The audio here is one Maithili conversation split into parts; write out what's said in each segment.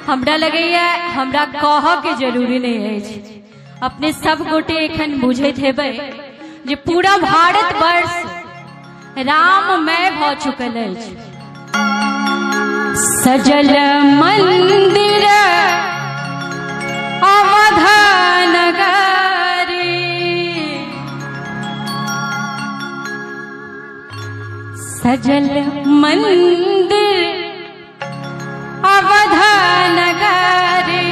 हमरा लगैया हमरा कहऽ के जरूरी नहीं अछि। अपने सब गोटे एखन बुझैत हेबै जे पूरा भारत वर्ष राममय भऽ चुकल अछि। सजल मंदिर अवध नगरी, सजल मंदिर अवध नगरी।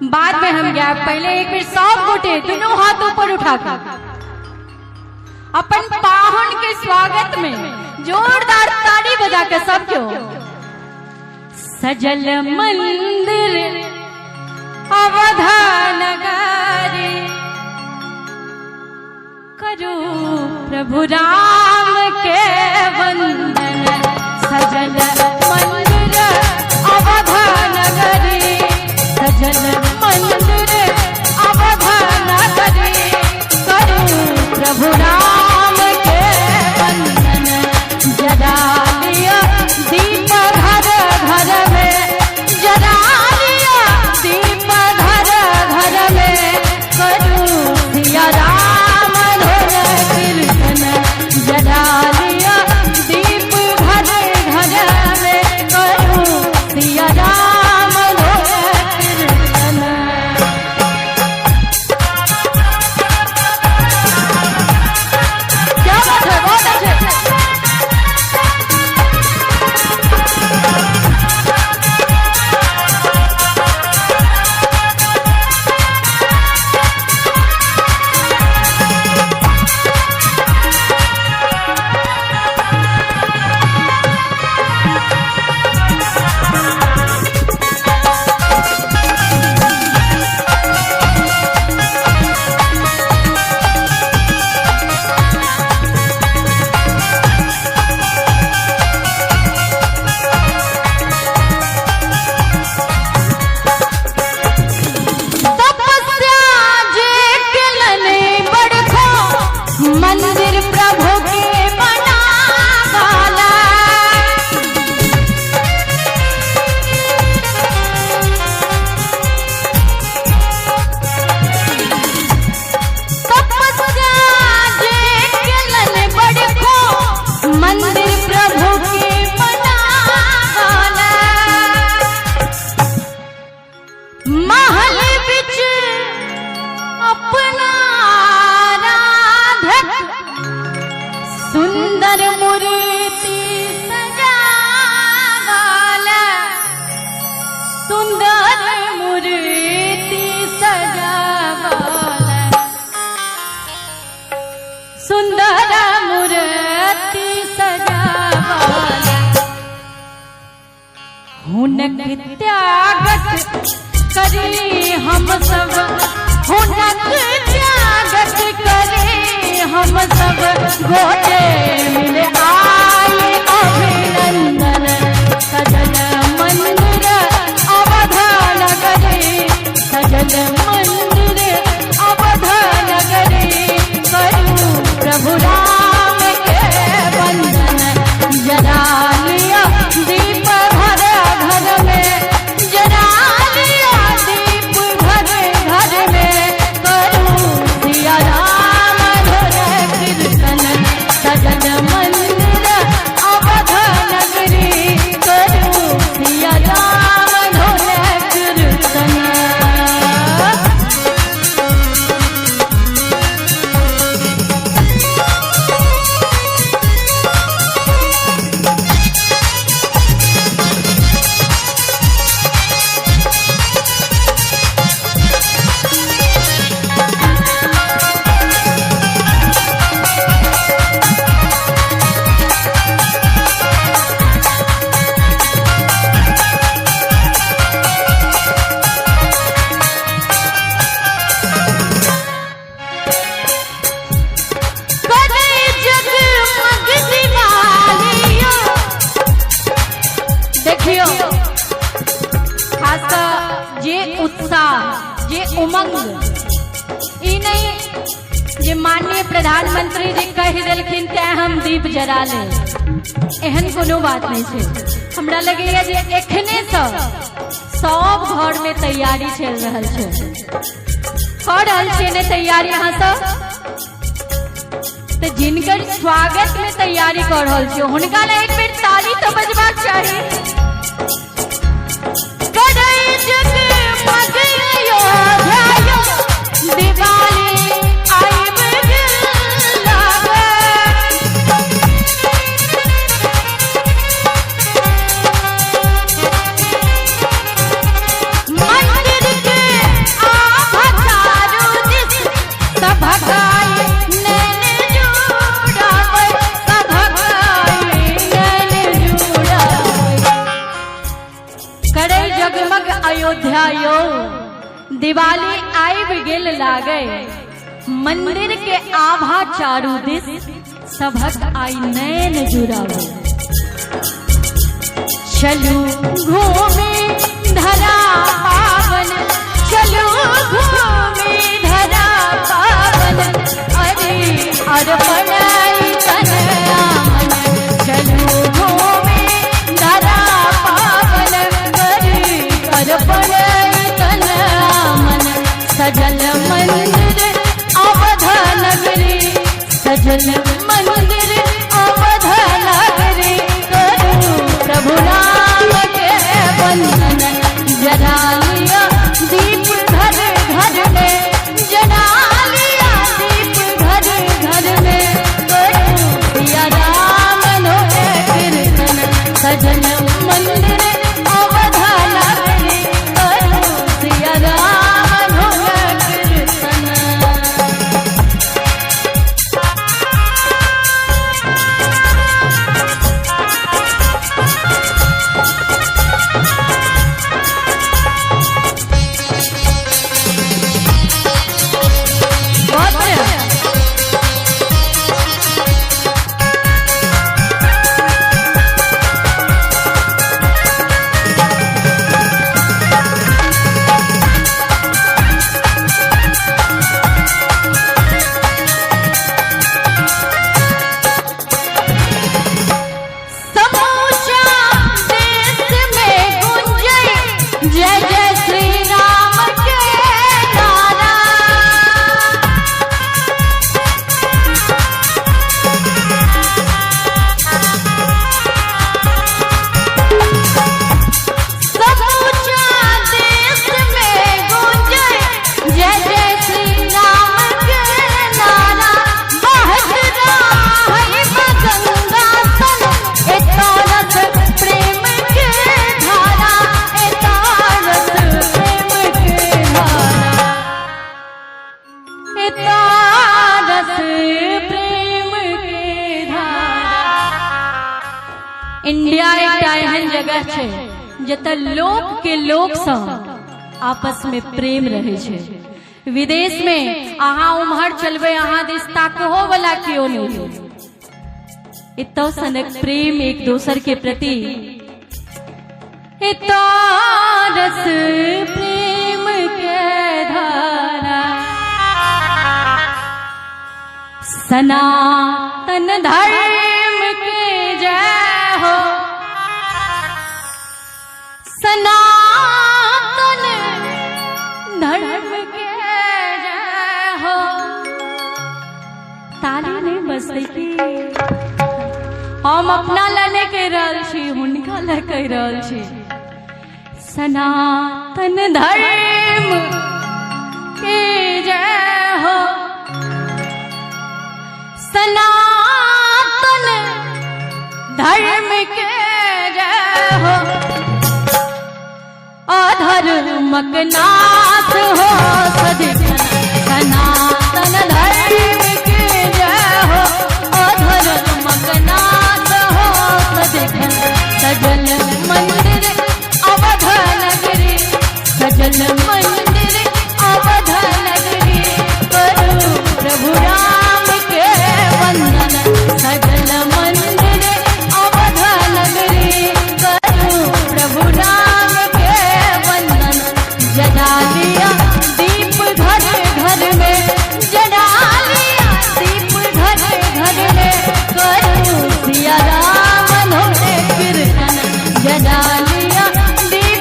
बाद में हम गया, पहले एक बेर सब गोटे दोनों हाथ ऊपर उठा के अपन पाहुन के स्वागत में जोरदार ताली बजा के सब क्यों। सजल मंदिर अवध नगरी, करो प्रभु राम के वंदन। सजल मंदिर अवध नगरी, सजल मंदिर अवध नगरी, करो प्रभु राम के वंदन। जरा लिया दीप घर घर में, जरा लिया दीप घर घर में, करो सिया राम धुन कीर्तन। जरा लिया दीप घर घर में, करो सिया राम धुन कीर्तन। क्या बात है, बहुत अच्छे। तपस्या जे केलनि बड़खो, मंदिर प्रभु के बनावाला। तपस्या जे केलनि बड़खो, मंदिर प्रभु के बनावाला। महल बिच अपना राधक सुंदर मूर्ति सजावाला, सुंदर मूर्ति सजावाला, सुंदर मूर्ति सजावाला। हुनक त्यागत करी हम सब, हुनक त्यागत करी हम सब गोटे मिल आए अभिनंदन। सजल मंदिर अवध नगरी, सजल मंदिर अवध नगरी, करू प्रभु राम के वंदन। जरा लिया दीप घर घर में, जरा लिया दीप घर घर में, करू सिया राम धुन कीर्तन। सजल मंदिर अवध नगरी, करू सिया राम धुन कीर्तन। करे जगमग दिवालियो। देखियो, खास जे उत्साह जे उमंग, ई नहीं जे माननीय प्रधानमंत्री जी कहि देलखिन तैं हम दीप जरा ले, एहन कोनो बात नहीं छै। हमरा लगैया जे एखने से सब घर में तैयारी चल रहल छै। कऽ रहल छियै ने तैयारी अहाँ सब? तऽ जिनकर स्वागत में तैयारी कऽ रहल छियै हुनका लए एक बेर ताली तऽ बजबाक चाही। करै जगमग अयोध्या यौ, दिवाली आबि गेल लागल। मंदिर के आभा चारू दिस सभक आई नैन जुड़ाबै, सभक आई नैन जुड़ाबै। करै जगमग अयोध्या यौ, दिवाली आबि गेल लागै। मंदिर के आभा चारू दिस सभक आई नैन जुड़ाबै। चलू घूमे धरा पावन, चलू घूमे धरा पावन, अरे अर्पण तन आमन। चलू घूमे धरा पावन, अरे अर्पण तन आमन। सजल मंदिर अवध नगरी, सजल मंदिर अवध नगरी, करू प्रभु राम के वंदन। जरा लिया दीप घर घर में, जरा लिया दीप घर घर में, करू सिया राम नो कीर्तन। सजल मंदिर अवध नगरी, करू सिया राम नो कीर्तन। बहुत बढ़िया। समूचा देश में गूंजे जय जय श्री राम के नारा। समूचा देश में गूंजे जय जय श्री राम के नारा। बहत रहा गंगा सन एतो रस प्रेम के धारा, एतो रस प्रेम के धारा, एतो रस प्रेम के धारा। इंडिया एकटा एहन जगह छै जतऽ लोक के लोक सँ आपस में प्रेम रहै छै। विदेश में अहाँ उम्हर चलबै, अहाँ दिस ताकहो वाला केओ नहि। एतौ सनक प्रेम एक दोसर के प्रति, एतो रस प्रेम के धारा। सनातन धर्म के जय हो, सनातन धर्म के जय हो। ताली नहीं बजतै की? हम अपना लए नहि कहि रहल छी, हुनका लए कहि रहल छी। सनातन धर्म के जय हो, सनातन धर्म के जय हो, अधर्मक नाश हो सदिखन। सनातन धर्म के जय हो, अधर्मक नाश हो सदिखन। सजल मंदिर अवध नगरी, सजल मंदिर अवध नगरी, करू प्रभु राम के वंदन। सजल मंदिर अवध नगरी, करू प्रभु राम के वंदन। जरा लिया दीप घर घर में, जरा लिया दीप घर घर में, करू सिया राम नो कीर्तन। जरा लिया दीप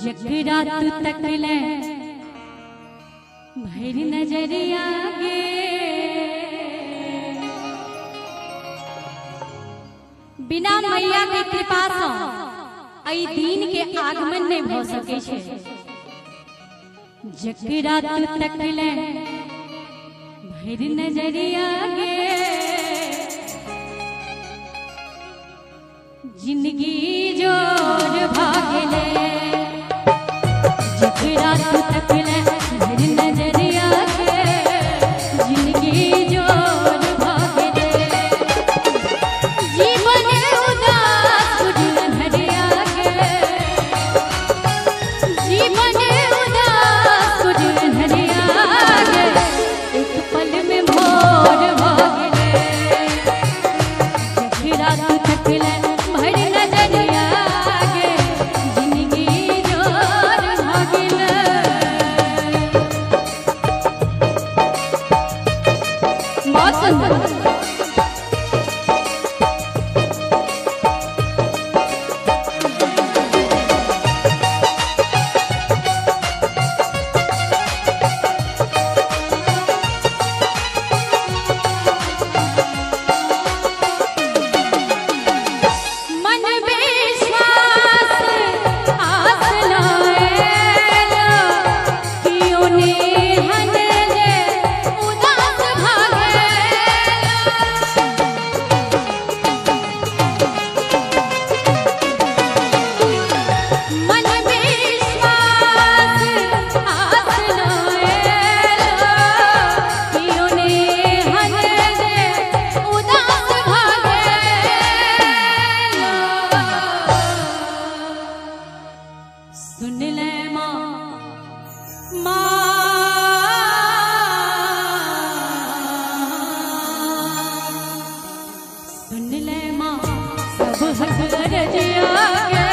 जकरा तू तकले भरि नजरिया गे, बिना मैया के कृपा सँ एहि दिन के आगमन नहीं भ सकै छै। जकरा तू तकले भरि नजरिया गे, जिंदगी जोर भागले। जकरा तू तकले भरि नजरिया गे, जिंदगी जोर भागले। जीवन उदास बुझल धरिया गे, जीवन उदास बुझल धरिया गे, एक पल में भोर भागले। जकरा तू तकले भरि नजरिया गे, जिंदगी जोर भागले। बहुत सुंदर। मन विश्वास आस लाएला, कियो नेहन जे उदास भागेला। मन विश्वास आस लाएला, कियो नेहन जे उदास भागेला। सुन ले माँ, माँ सुन ले माँ, सब हक अरजिया गे।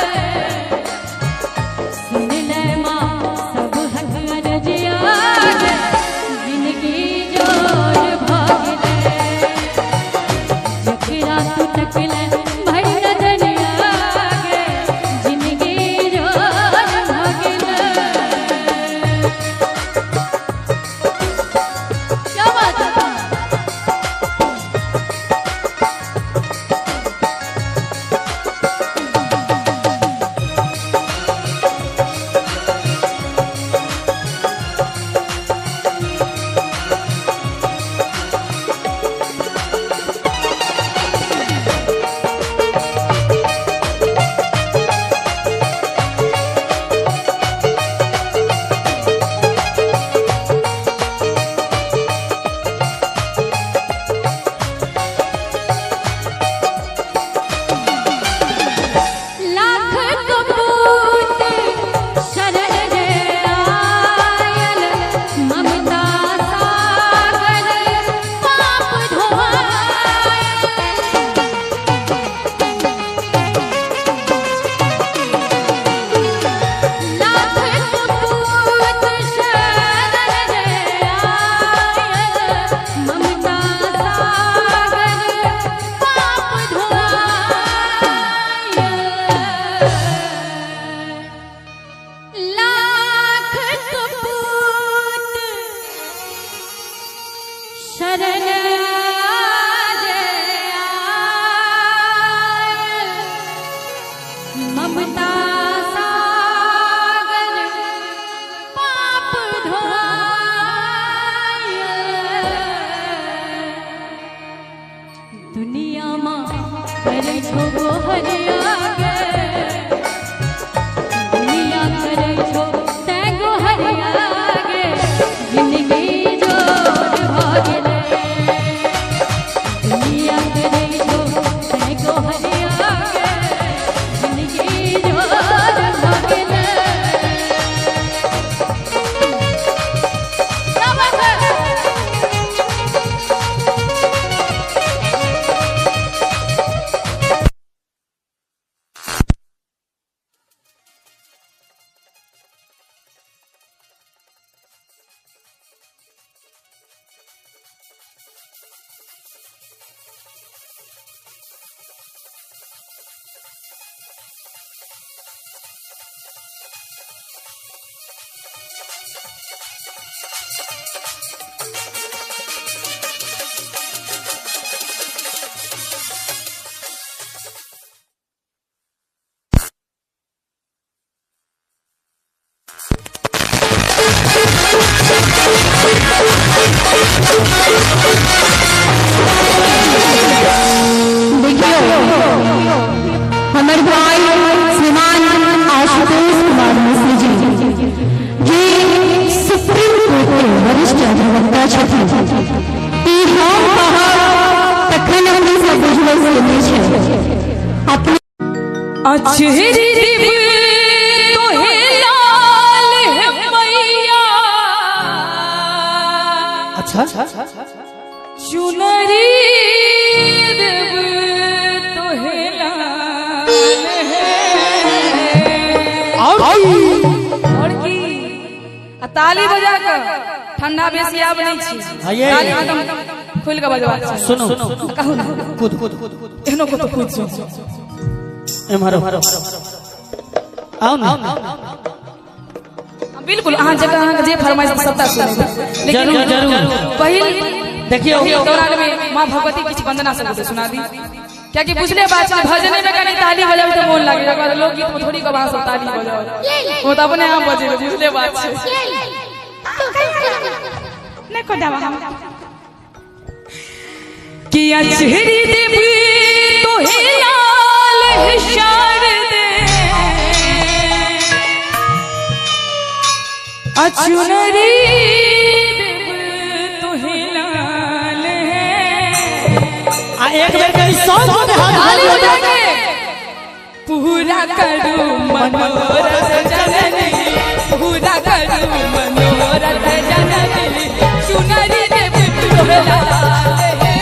सुन ले माँ, सब हक अरजिया गे, जिंदगी जोर भागले। जकरा तू तकले भरि नजरिया गे, जिंदगी जोर भागले। क्या बात है। लाख कपूत शरण जे आयल, ममता सागर पाप धोआयल। लाख कपूत शरण जे आयल, ममता सागर पाप धोआयल। लाख कपूत शरण जे आयल, ममता सागर पाप धोआयल। दुनिया माँ करै छो गोहरिया गे, दुनिया करै छो तैं गोहरिया गे, जिंदगी जोर भागले। दुनिया करै छो तैं गोहरिया गे, जिंदगी जोर भागले। क्या बात है। हमर भाई श्रीमान आशुतोष कुमार मिश्र जी जे सुप्रीम कोर्ट के वरिष्ठ अधिवक्ता छथिन। ई हम कहब तखन अपने सब बुझबै से नहि छै। अपने अचहरी देव तोहे लाल है मैया। अच्छा। चुनरी देव तोहे लाल है। और और की आ ताली बजा के ठंडा बेसी आब नहीं छी। हाँ, ये। ताली एकदम खुल के बजवा छी। सुनो। कहू ना। कूद कूद। एहनो को तो कूद जो। एम्हर आओ ना। बिल्कुल, अहाँ जगह अहाँके जे फरमाइश सबटा सुनेबै, लेकिन जरूर, जरूर। पहिल देखियौ। पहिल दौरान में माँ भगवती किछु वंदना सब गोटे सुना दी, कियाकि बुझले बात छै, भजने में कनि ताली बजाबै तऽ मोन लागे, ओकर बाद लोकगीत में थोड़ी कब अहाँ सब ताली बजाउ, ओ तऽ अपने आप बजेबै, बुझले बात छै। नहि कोदावा हम किया चेहरी देवी तोहे लाल शारदे अचुनरी देव तोहे लाल है। आ एक बेर कहीं सब गोटे हाथ ताली उठा बजा के पूरा करू मनोरथ जननी, पूरा करू मनोरथ जननी, चुनरी देव तोहे लाल है।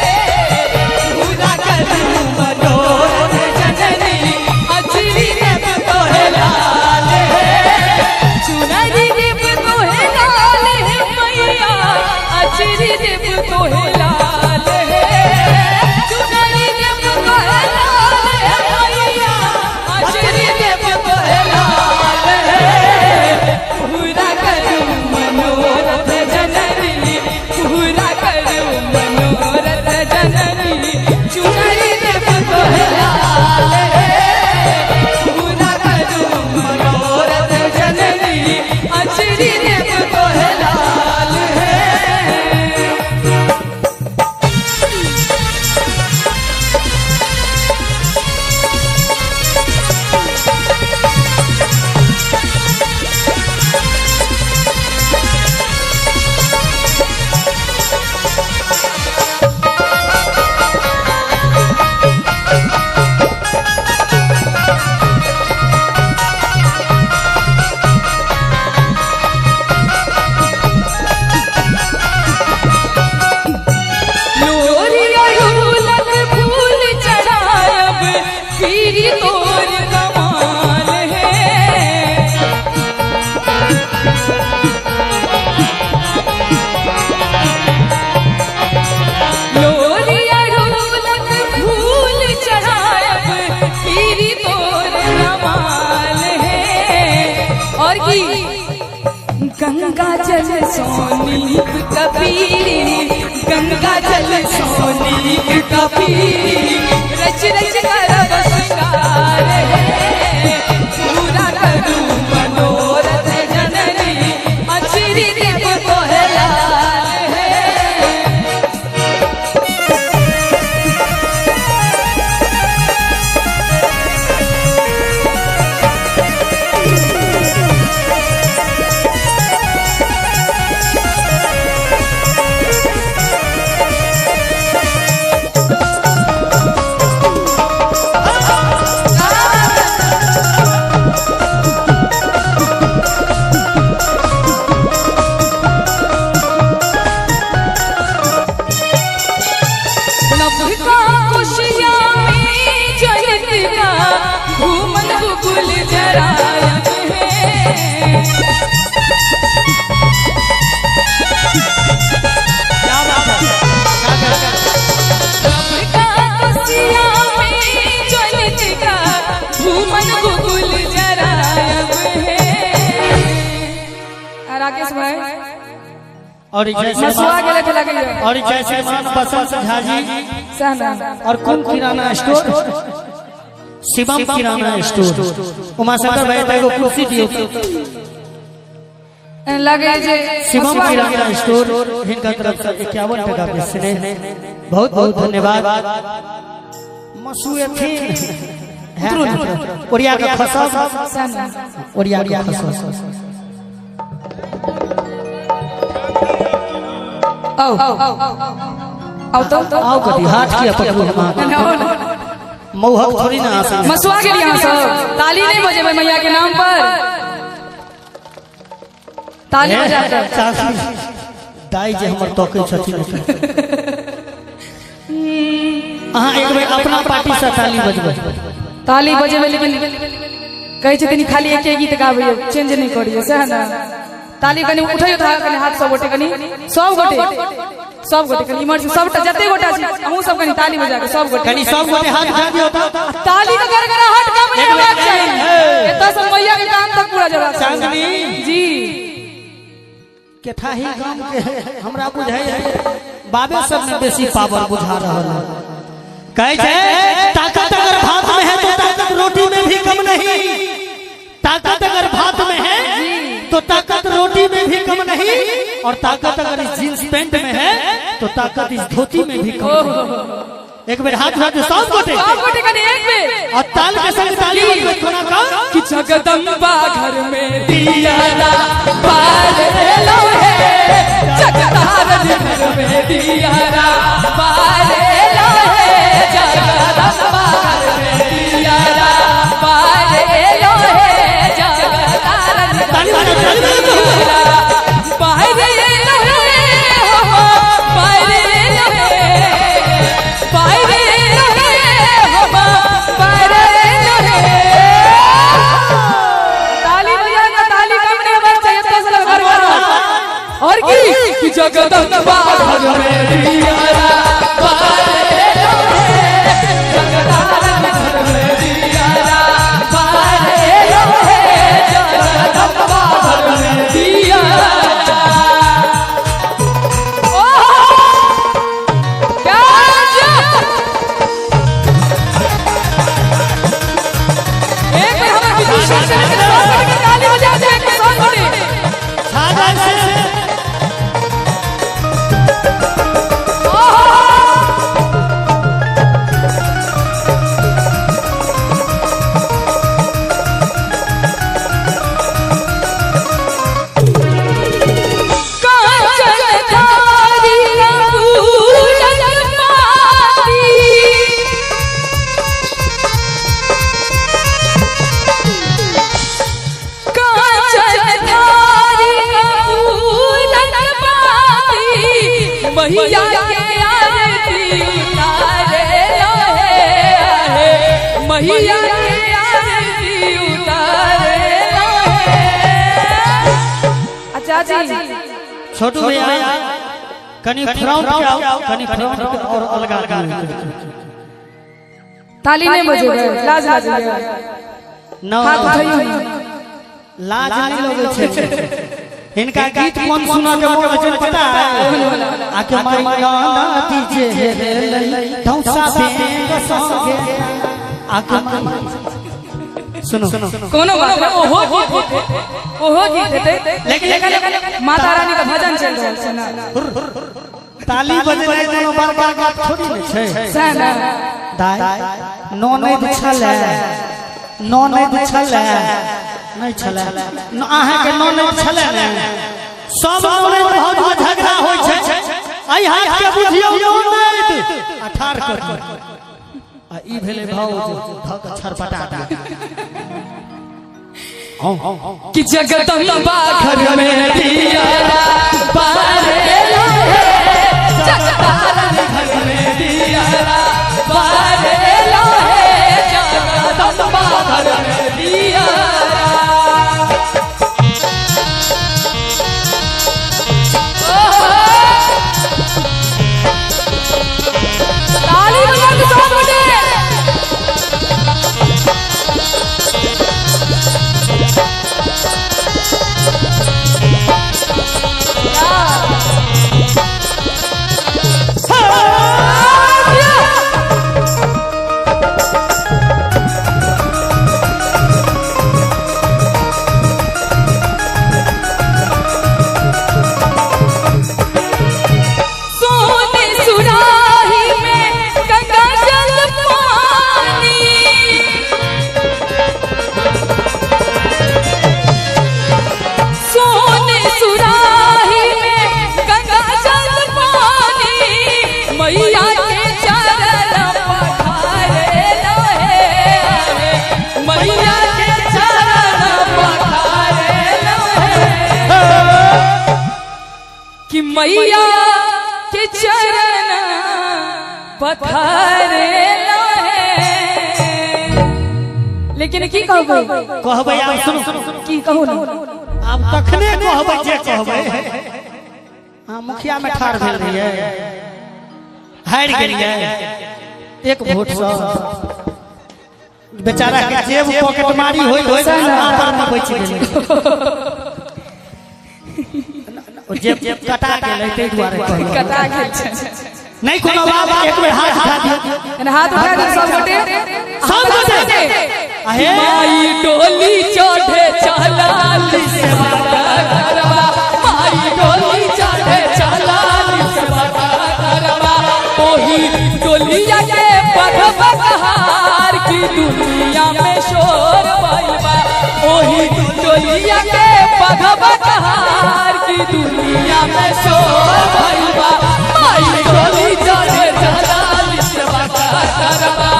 पूरा करू मनोरथ जननी, अचरी देव तोहे लाल है। चुनरी देव तोहे लाल है मैया, अचरी देव तोहे लाल है। चुनरी देव तोहे लाल है मैया, अचरी देव तोहे लाल है। पूरा करू मनोरथ जननी, पूरा करू मनोरथ जननी, चुनरी देव तोहे लाल है। पूरा करू मनोरथ जननी, अचरी देव तोहे लाल है। लोरिया रुलक फूल चढ़ायब, पीरी तोर कमाल है। लोरिया रुलक फूल चढ़ायब, पीरी तोर कमाल है। और की गंगा जल सोनी कबीरी, गंगा जल सोनी कबीरी, रच रच करब श्रृंगार है। पूरा करू मनोरथ जननी, अचरी देव तोहे लाल है। नभ का कुशिया में जलत का घूमन गुगुल जरायब है। क्या बात है, क्या बात है। नभ का कुशिया में जलत का घूमन गुगुल जरायब है। आ राकेश भाई और जय मसुआ श्रीमान गेले थे लगे। और जय श्रीमान बसंत झा जी सहना और कुन किराना स्टोर, शिवम किराना स्टोर, उमाशंकर भाई एगो कुर्सी दियो। लगे जे शिवम मसुआ किराना स्टोर हिनका तरफ से 51 टका के स्नेह, बहुत बहुत धन्यवाद। मसू एथिन ओरिया के खसब, ओरिया के खसब। आओ आओ तो आओ कथी हाथ किया पकड़ू हम। मौहक थोड़ी ना आसान। मसुआ के लिए सब ताली नहीं बजेबै मैया के नाम पर, ताली बजा। दाई जे हमर तकै छथिन, अहाँ एक बेर अपना पार्टी से ताली बजबै। ताली बजेबै, लेकिन कहै छथिन खाली एके गीत गाबैयो, चेंज नहीं करियो, सएह ने। ताली कनि उठैयो तऽ कनि हाथ सब गोटे, कनि सब गोटे, सब गोटे कनि इमहर से सबटा जते गोटा छी अहूँ सब कनि ताली बजा के सब गोटे कनि सब गोटे हाथ उठा दियौ तऽ। ताली के गड़गड़ाहट कम नहीं होबाक चाही, एतऽ से मैया के कान तक पूरा जबाक चाही। चांदनी जी केथाही गाम के हमरा बुझाइ है बाबे सब में बेसी पावर बुझा रहल है। कहै छै ताकत अगर भात में है तो ताकत रोटी में भी कम नहीं, ताकत अगर भात में है तो ताकत रोटी में भी कम नहीं, और ताकत अगर इस जींस पैंट में है तो ताकत इस धोती में भी कम नहीं। एक बेर हाथ उठा दे सब गोटे, सब गोटे कनि एक बेर और ताल के संग ताली बजबै कोना का कि जगदम्बा घर में दिया बार लो है, जगतारन घर में दिया बार लो है, जगदम्बा घर में दिया बार लो है, जगतारन ताली बजाओ, ताली बजाओ। बाहर लो है, हो बाहर लो है, बाहर लो है, हो बाहर लो है। ताली बजा के ताली कम नहीं होबाक चाहिए, एतऽ से घर घर। और की जगदम्बा घर में दिया बार लो है, जगतारन घर में दिया बार लो है, जगदम्बा घर में दिया। क्या एक बार हमारे बिजू सर से लेकर सब गोटे के ताली बजा दे, एक सब गोटे। सागर से कांचन धारी पूजन पाती, कांचन धारी पूजन पाती, मैया के आरती उतारे लो है, मैया के आरती उतारे लो है। अच्छा जी छोटू भैया कनि फ्रंट के आओ, कनि फ्रंट के और अलगा दियौ। ताली नहीं बजेबै, लाज लागैए, न हाथ उठैयौ नहि। लाज नहीं लगै छै हिनका गीत कोन सुनऽ के मोन होइ छै पता है? आके मैया नदी जे हेलै धौसा बेंग संगे, आके सुनो कोनो बात नहि, ओहो गीत हेतै, ओहो गीत हेतै, लेकिन लेकिन माता रानी के भजन चलि रहल छै ने, ताली बजेनाइ कोनो बड़का बात थोड़ी ने छै। सएह ने। दाइ ननैद छलै, ननैद छलै नहि छलै, अहाँके ननैद छलै ने? सब ननैद भौज में झगड़ा होइ छै, एहि हाथ के बुझियौ ननैद आ ठाढ़ कर आ ई भेलै भौज धऽ के छरपटा दियौ। कि जगदम्बा घर में दिया बारे लो है, जगतारन घर में दिया बारे लो है, जगदम्बा घर में दिया। ताली बजा के सब गोटे। पथारे लेकिन की कहबै कहबै आब सुनू की कहू ने आब तखने कहबै जे कहबै। हाँ मुखिया में ठाढ़ भेल रहियै, हारि गेलियै एक वोट सँ। बेचारा के जेब पॉकेट मारी होइत होइत पर में बचि गेलै, जेब कटा गेलै ताहि दुआरे कहलहुँ। कटा गेल छै। नहीं कोनो बात, एक बेर हाथ उठा दियौ, हाथ उठा दियौ सब गोटे, सब गोटे। अहे माई डोली चढ़े चलाली सेवा करवा, माई डोली चढ़े चलाली सेवा करवा, ओही डोलिया के पगबहार की दुनिया में शोर भइल बा, ओही डोलिया के पगबहार की दुनिया में शोर भइल बा, माई डोली चढ़े चलाली सेवा करवा,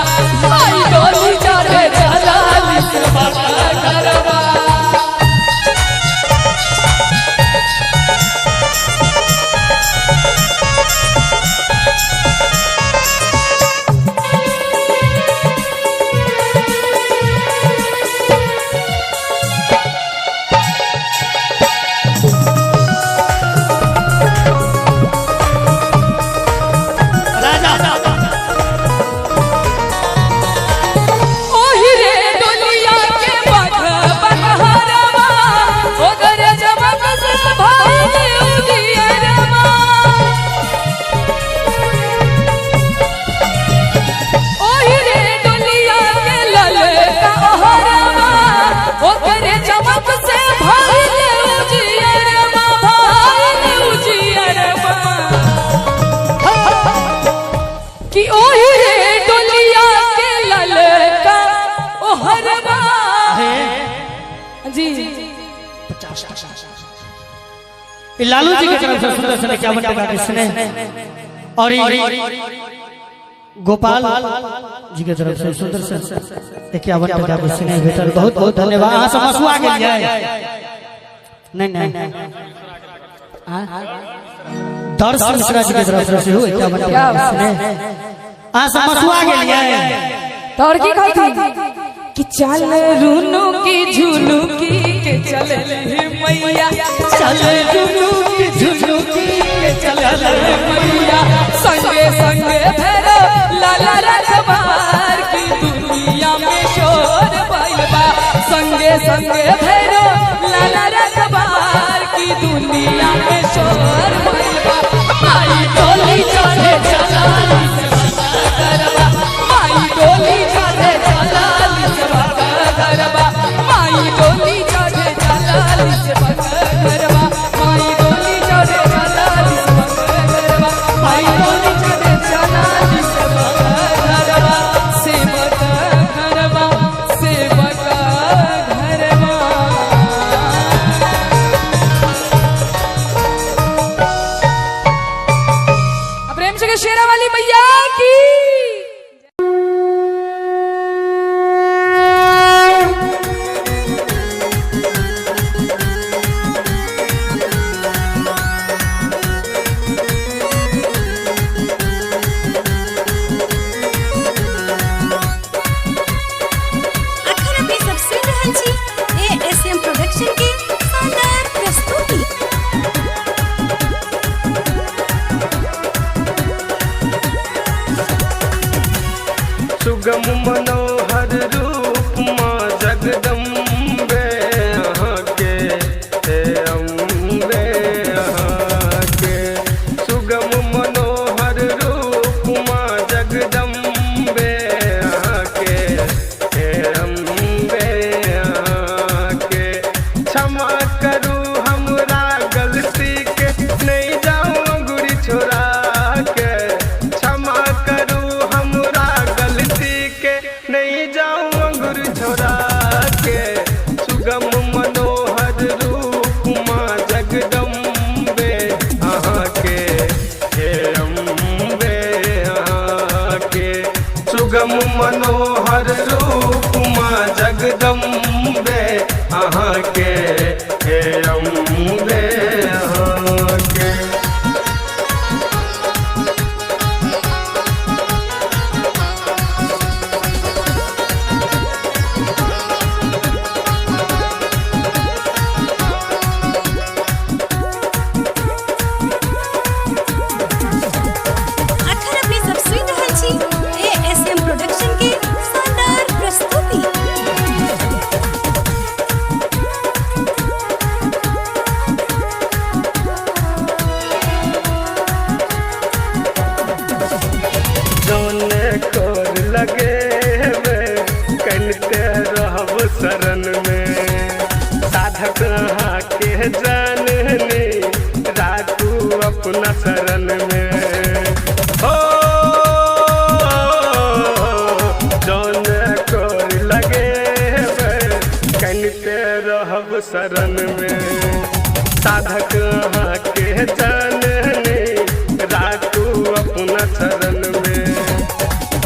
माई डोली चढ़े चलाली सेवा करवा। राजा ओही रे डोलिया के बगबहारवा, ओकर चमक से भइल उजियरवा। ओही रे डोलिया के ललका ओहरवा, ओकर चमक से भइल उजियरवा, भइल उजियरवा। कि ओही रे डोलिया के ललका ओहरवा। जी लालू जी की तरफ से सुंदर से 51 टका के स्नेह और गोपाल जी के तरफ से सुंदर से 51 टका के स्नेह भेटल। बहुत बहुत धन्यवाद। अहाँ सब हंसुआ गेलियै? नहीं नहीं, दर्श मिश्रा जी के तरफ से सेहो 51 टका के स्नेह। अहाँ सब हंसुआ गेलियै? तो और की कहती कि चल रुनु की झुनु की के चल मैया, चल रुनु की झुनु की के चल मैया, संगे संगे भैरव लाला रखबार की दुनिया में शोर भइल बा, संगे संगे भैरव लाला रखबार की दुनिया में शोर भइल बा, माई डोली चढ़े चलाली सेवा करवा, माई डोली चढ़े चलाली सेवा करवा, माई डोली चढ़े चलाली सेवा करवा, माई डोली चढ़े चलाली सेवा करवा, माई डोली चढ़े चलाली सेवा करवा, सेवा करवा, सेवा घरवा। प्रेम से शेरा वाली मैया की। अखन अपने सब सुनि रहल छी एएसएम प्रोडक्शन के शानदार प्रस्तुति। सुगम मनोहर रूप माँ जगदम्बे अहाँके, हे अम्बे अहाँके। सुगम मनोहर रूप माँ जगदम्बे अहाँके, हे अम्बे अहाँके। क्षमा करू हमरा गलती के, नहीं जाऊँ अंगुरी छोड़ा के। क्षमा करू हमरा गलती के, नहीं जाऊँ अंगुर छोड़ा के। सुगम मनोहर रूप माँ जगदम्बे अहाँके, हे अम्बे अहाँके। सुगम मनोहर रूप माँ जगदम्बे अहाँके, हे अम्बे अहाँके। जननी राखू अपना शरण में। हो जौन कोर लगे कनते रहब शरण में। साधक अहाँ के जननी राखू अपना शरण में।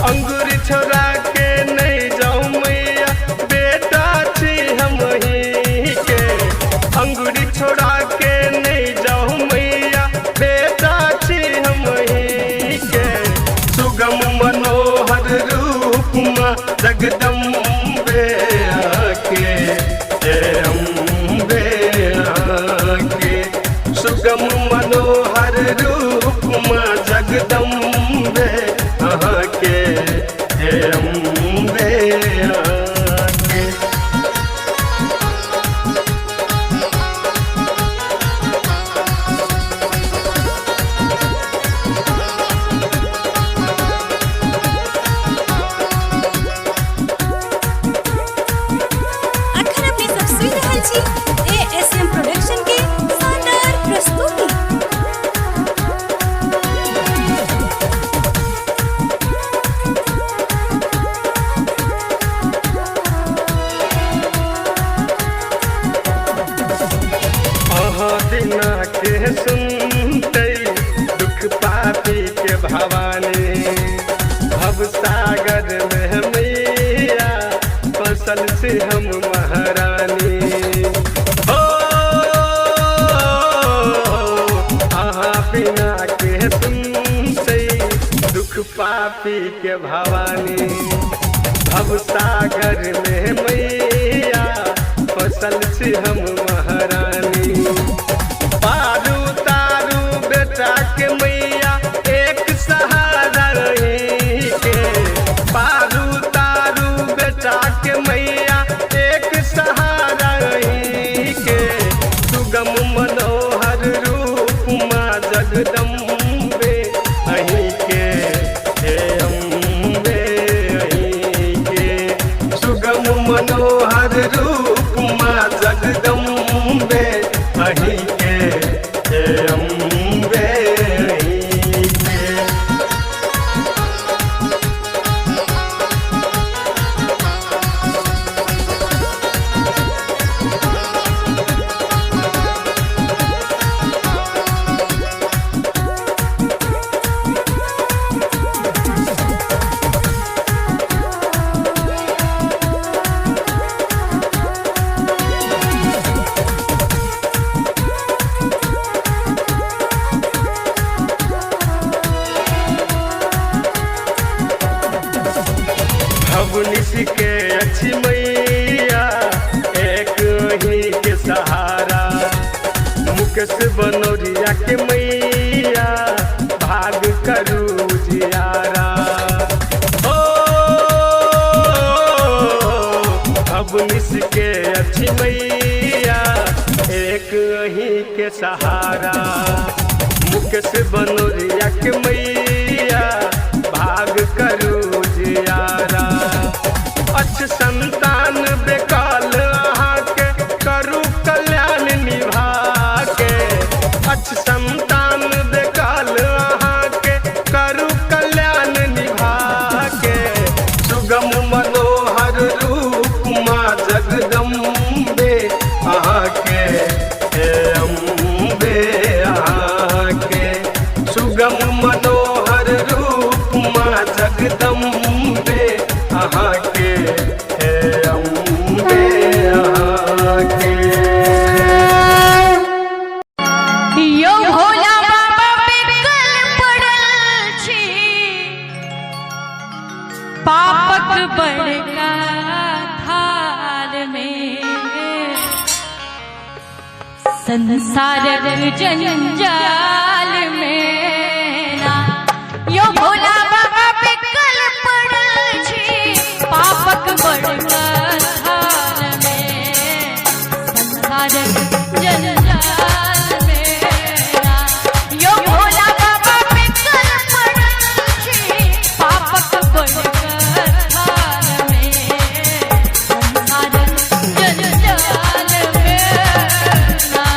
अंगूर छोड़ा के नहीं जाऊँ मैया बेटा छी हम ही के। अंगूरी छोड़ा के नहीं जाऊँ मैया बेटा छी हम ही के। सुगम मनोहर रूप माँ जगदम्बे आके, जय अम्बे आके। सुगम मनोहर रूप माँ जगदम्बे आके, जय अम्बे आके। अखन अपने सब सुनि रहल छी एएसएम प्रोडक्शन के शानदार प्रस्तुति। अहाँ बिना के सुनते दुख पापी के भवानी। भव सागर में मैया फसल से हम महारानी। हो अहाँ बिना के सुनते दुख पापी के भवानी। भव सागर में मैया फसल से हम महारानी। पारू तारू बेटा के मैया एक सहारा रही के। पारू तारू बेटा के मैया एक सहारा रही के। सुगम मनोहर रूप माँ जगदम्बे अहीं के, हे अम्बे अहीं के। सुगम मनोहर रूप माँ जगदम्बे अहीं के, हे अम्बे अहीं के। भवनिस के अच्छी मैया एक ही के सहारा। मुकेश बनौरिया के मैया भाग करू जियारा। हो भवनिस के अच्छी मैया एक ही के सहारा। मुकेश बनौरिया के मैया भाग करू जियारा। अच्छ संतान बेकाल अहाँ के करू कल्याण निभा के। अच्छ संतान बेकाल अहाँ के करू कल्याण निभा के। सुगम मनोहर रूप माँ जगदम्बे अहाँ के, हे अम्बे अहाँ के। सुगम मनोहर रूप माँ जगदम्बे अहाँ के, हे अम्बे अहाँ के। यो भोला बाबा बिकल पड़ल छी पापक बड़का थाल में। संसारक जंजाल में ना यो भोला बाबा बिकल पड़ल छी पापक बड़का थाल में। संसारक जंजाल में ना यो भोला बाबा बिकल पड़ल छी पापक बड़का थाल में। संसारक जंजाल में ना।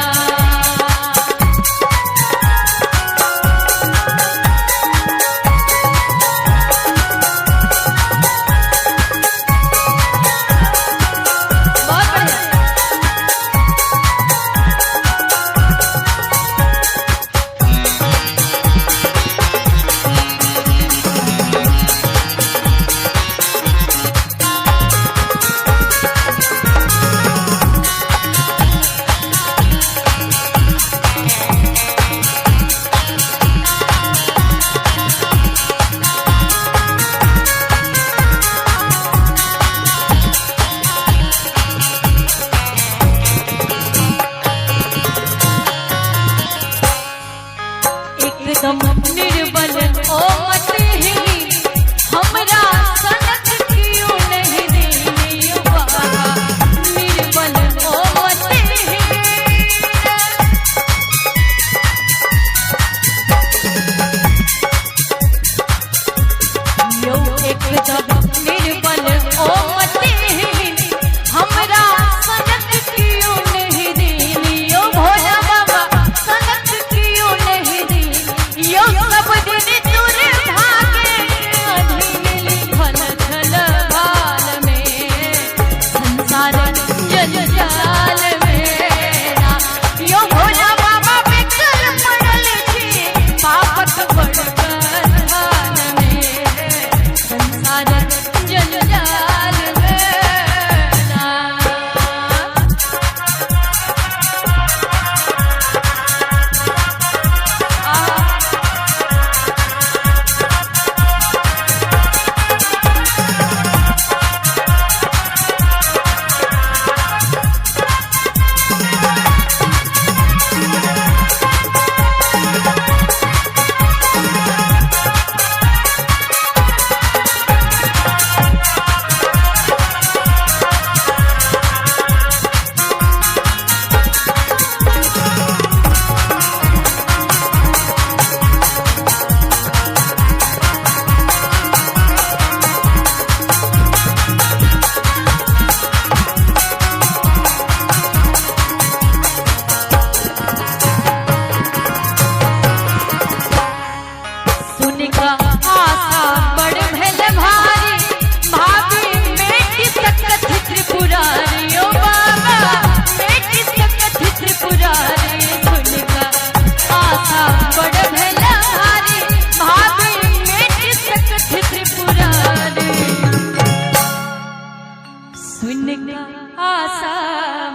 सुन के आशा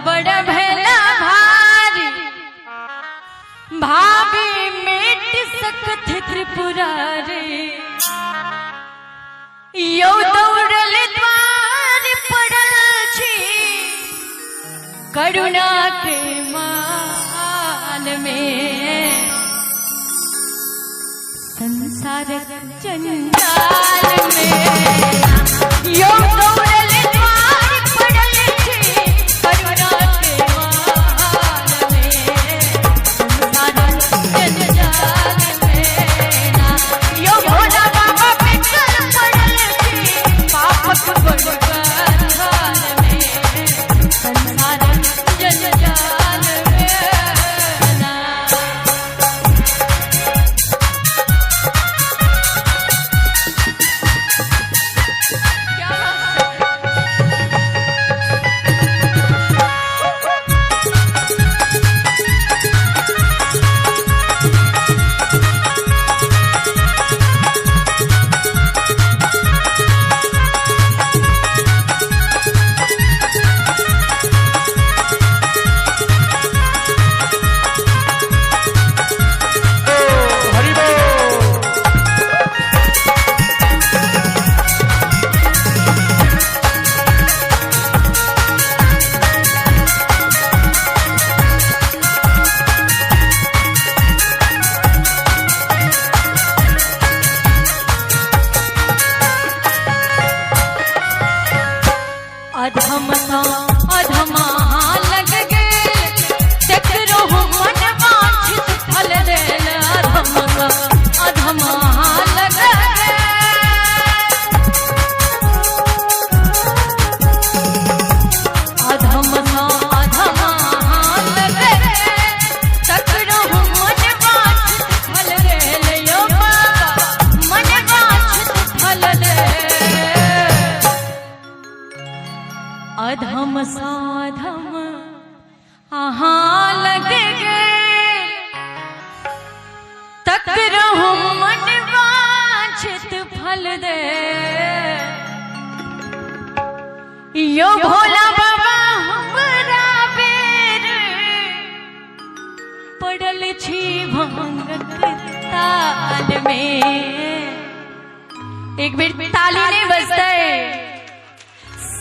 बड़ भेला भारी, भाभी मिट सकत त्रिपुरारी। यो दौड़ल द्वार पड़ल छी करुणा के मान में, संसारक जंजाल में। यो दौड़ल द्वार पड़ल छी करुणा के मान में, संसारक जंजाल में ना। यो भोला बाबा पिघल पड़ल छी पापक बड़का में, संसारक जंजाल में ना। क्या बात है? अधम सा अधमा लग गेल, तकरो मन वांछित फल देल। अधम सा अधमा लग गेल, अधम सा अधमा लग गेल, तकरो मन वांछित फल देल। यो बाबा मन वांछित फल देल। अधम साधम अहाँ लग गेल, तक रहु मन वांछित फल दे। यो भोला बाबा हमरा बेर पड़ल छी भांगक ताल में। एक बेर ताली नहीं बजतै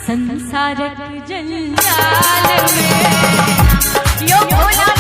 संसारक जंजाल में। यो भोला